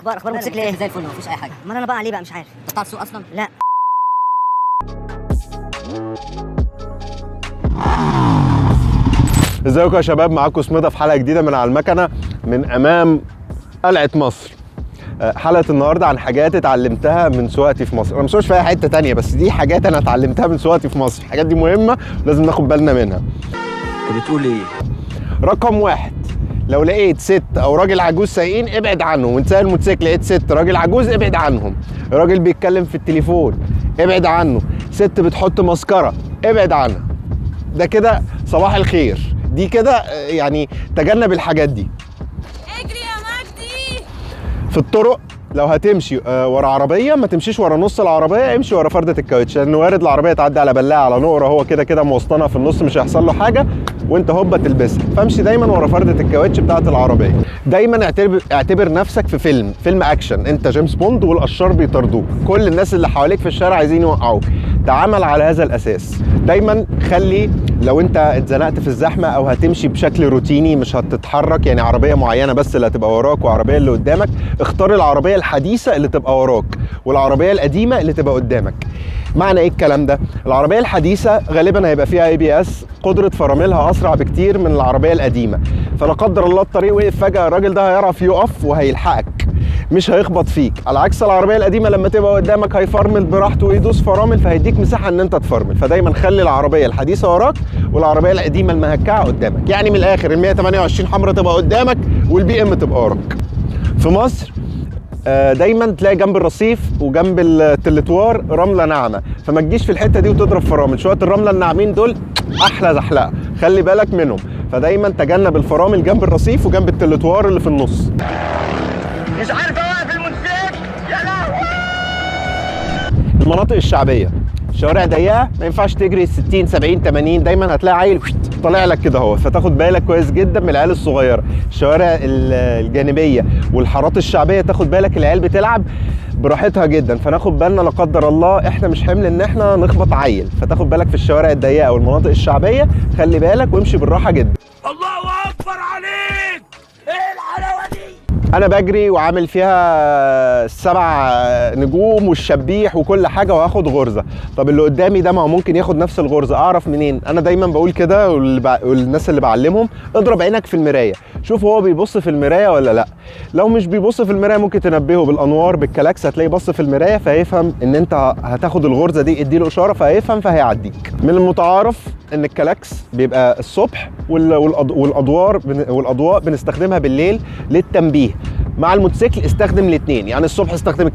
الاخبار؟ اخبار الموتوسيكل ايه؟ زي الفل، مفيش اي حاجه. امال انا بقى ليه بقى؟ مش عارف. انت بتعرف تسوق اصلا؟ لا. ازيكم يا شباب، معاكم سميدة في حلقة جديدة من على المكنه من امام قلعه مصر. حلقة النهارده عن حاجات اتعلمتها من سواقتي في مصر. انا ما في اي حتة تانية، بس دي حاجات انا اتعلمتها من سواقتي في مصر. الحاجات دي مهمة لازم ناخد بالنا منها. انت بتقول ايه؟ رقم واحد، لو لقيت ست او راجل عجوز سايقين ابعد عنهم. وانت سايق الموتوسيكل لقيت ست راجل عجوز ابعد عنهم. راجل بيتكلم في التليفون ابعد عنه. ست بتحط مسكره ابعد عنها. ده كده صباح الخير، دي كده يعني تجنب الحاجات دي. اجري يا مجدي. في الطرق لو هتمشي ورا عربية ما تمشيش ورا نص العربية، امشي ورا فرده الكاوتش، لان وارد العربية تعدي على بلاعه على نقره، هو كده كده موسطنه في النص مش هيحصل له حاجة وانت هوبا تلبسها. فامشي دايما ورا فرده الكاوتش بتاعه العربية. دايما اعتبر نفسك في فيلم اكشن، انت جيمس بوند والاشرار بيطاردوك، كل الناس اللي حواليك في الشارع عايزين يوقعوك. تعامل على هذا الاساس. دايما خلي لو انت اتزنقت في الزحمة او هتمشي بشكل روتيني مش هتتحرك، يعني عربية معينة بس اللي هتبقى وراك وعربية اللي قدامك، اختار العربية الحديثة اللي تبقى وراك والعربية القديمة اللي تبقى قدامك. معنى ايه الكلام ده؟ العربية الحديثة غالبا هيبقى فيها ABS، قدره فراملها اسرع بكتير من العربية القديمة، فلا قدر الله الطريق وقف فجاة الراجل ده هيعرف يقف وهيلحقك، مش هيخبط فيك. على عكس العربية القديمة لما تبقى قدامك هيفرمل براحته ويدوس فرامل، فهيديك مساحة ان انت تفرمل. فدايما خلي العربية الحديثة وراك والعربية القديمة المهكعه قدامك. يعني من الاخر ال 128 حمراء تبقى قدامك والبي ام تبقى وراك. في مصر دايما تلاقي جنب الرصيف وجنب التلتوار رملة ناعمة، فما تجيش في الحتة دي وتضرب فرامل. شوية الرملة الناعمين دول احلى زحلقه، خلي بالك منهم. فدايما تجنب الفرامل جنب الرصيف وجنب التلتوار اللي في النص. مش عارف اوقف الموتوسيكل يا لهوي. المناطق الشعبية شوارع ضيقه ما ينفعش تجري 60 70 80، دايما هتلاقي عيل طالع لك كده اهو، فتاخد بالك كويس جدا من العيال الصغيرة. الشوارع الجانبية والحارات الشعبية تاخد بالك العيال بتلعب براحتها جدا، فناخد بالنا لا قدر الله احنا مش حمل ان احنا نخبط عيل. فتاخد بالك في الشوارع الضيقه والمناطق الشعبية، خلي بالك وامشي بالراحة جدا. الله اكبر عليك، ايه الحلاوة دي؟ انا بجري وعامل فيها 7 نجوم والشبيح وكل حاجة وهاخد غرزه. طب اللي قدامي ده ما هو ممكن ياخد نفس الغرزه، اعرف منين؟ انا دايما بقول كده والناس اللي بعلمهم، اضرب عينك في المراية، شوف هو بيبص في المراية ولا لا. لو مش بيبص في المراية ممكن تنبهه بالانوار بالكلاكس، هتلاقيه بص في المراية فهيفهم ان انت هتاخد الغرزه دي، اديله اشارة فهيفهم فهيعديك. من المتعارف ان الكلاكس بيبقى الصبح والاضواء بنستخدمها بالليل للتنبيه. مع الموتوسيكل استخدم الاثنين، يعني الصبح استخدم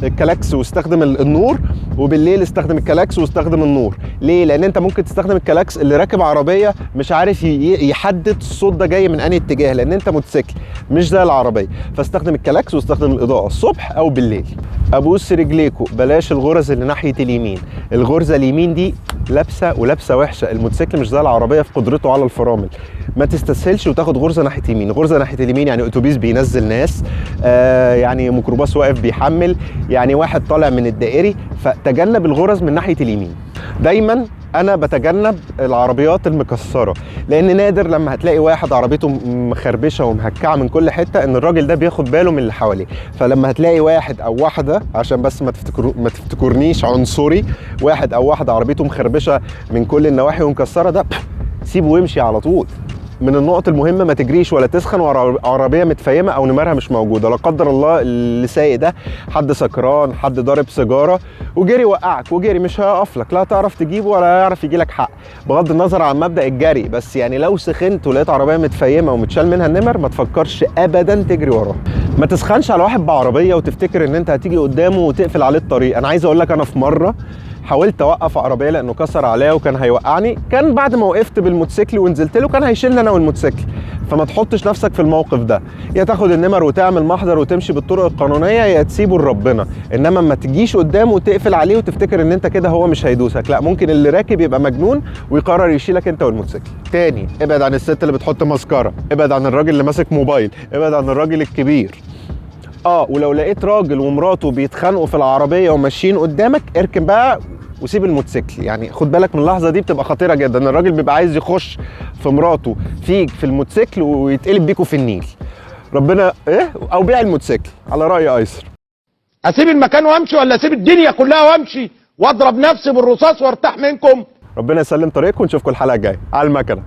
الكلاكس واستخدم النور، وبالليل استخدم الكلاكس واستخدم النور. ليه؟ لان انت ممكن تستخدم الكلاكس اللي راكب عربية مش عارف يحدد الصوت ده جاي من انهي اتجاه، لان انت موتوسيكل مش زي العربية. فاستخدم الكلاكس واستخدم الاضاءة الصبح او بالليل. ابوس رجليكو بلاش الغرز اللي ناحية اليمين، الغرزه اليمين دي لابسه ولابسه وحشة. الموتوسيكل مش زي العربية في قدرته على الفرامل، ما تستسهلش وتاخد غرزه ناحية يمين. غرزه ناحية اليمين يعني اتوبيس بينزل ناس، يعني ميكروباص واقف بيحمل، يعني واحد طالع من الدائري، فتجنب الغرز من ناحية اليمين. دايما انا بتجنب العربيات المكسره، لان نادر لما هتلاقي واحد عربيته مخربشه ومهكعه من كل حتة ان الراجل ده بياخد باله من اللي حواليه. فلما هتلاقي واحد او واحدة، عشان بس ما تفتكرنيش عنصري، واحد او واحدة عربيته مخربشه من كل النواحي ومكسره، ده سيبه وامشي على طول. من النقط المهمة ما تجريش ولا تسخن ورا عربية متفيمه او نمرها مش موجودة. لا قدر الله اللي سايق ده حد سكران، حد ضارب سيجارة وجري وقعك وجري، مش هيقف لك، لا تعرف تجيبه ولا يعرف يجي لك حق. بغض النظر عن مبدا الجري، بس يعني لو سخنت ولقيت عربية متفيمه ومتشال منها النمر ما تفكرش ابدا تجري وراها. ما تسخنش على واحد بعربيه وتفتكر ان انت هتيجي قدامه وتقفل عليه الطريق. انا عايز اقول لك، انا في مرة حاولت اوقف عربية لانه كسر عليا وكان هيوقعني، كان بعد ما وقفت بالموتوسيكل ونزلت له كان هيشيلني انا والموتوسيكل. فما تحطش نفسك في الموقف ده، يا تاخد النمر وتعمل محضر وتمشي بالطرق القانونية، يا تسيبه لربنا. انما ما تجيش قدامه وتقفل عليه وتفتكر ان انت كده هو مش هيدوسك، لا، ممكن اللي راكب يبقى مجنون ويقرر يشيلك انت والموتوسيكل. تاني، ابعد عن الست اللي بتحط مسكره، ابعد عن الراجل اللي ماسك موبايل، ابعد عن الراجل الكبير. ولو لقيت راجل ومراته بيتخانقوا في العربية وماشيين قدامك، اركن بقى وسيب الموتوسيكل. يعني خد بالك من اللحظة دي، بتبقى خطيرة جدا. الراجل بيبقى عايز يخش في مراته فيك في الموتوسيكل ويتقلب بيكوا في النيل. ربنا ايه، او بيع الموتوسيكل على راي ايسر. اسيب المكان وامشي ولا اسيب الدنيا كلها وامشي واضرب نفسي بالرصاص وارتاح منكم؟ ربنا يسلم طريقكم ونشوفكم الحلقة الجاية على المكنه.